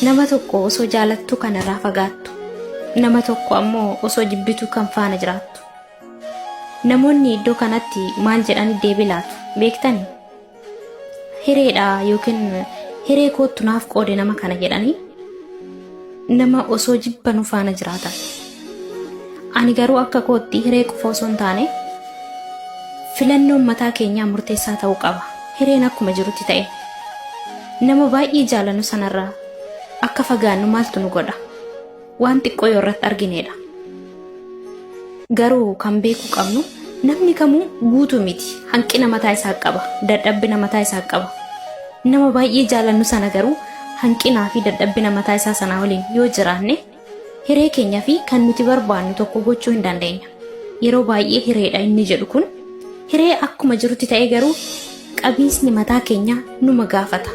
Nama tokko osoo jaalattuu kan irraa fagaattu. Nama tokko ammoo osoo jibbituu kan faana jiraattu. Namoonni iddoo kanatti maal jedhanii deebii laatu beektani? Hireedha yookiin hiree koottu naaf qoode nama kana jedhanii nama osoo jibbanuu faana jiraatan. Ani garuu akka kootti hiree qofa osoo hin taane filannoon mataa keenyaa murteessaa ta'uu qaba. Hireen akkuma jirutti ta'e. Nama baay'ee jaalannu sanarraa akka fagaannu maaltu nu godha? Waan xiqqoo yoo irratti argineedha. Garuu kan beekuu qabnu namni kamuu guutuu miti. Hanqina mataa isaa qaba. Dadhabbina mataa isaa qaba. Nama baay'ee jaalannu sana garuu hanqinaa fi dadhabbina mataa isaa sanaa waliin yoo jiraanne hiree keenya fi kan nuti barbaannu tokko gochuu hin dandeenya. Yeroo baay'ee hireedha inni jedhu kun hiree akkuma jirutti ta'ee garuu qabiisni mataa keenyaa numa gaafata.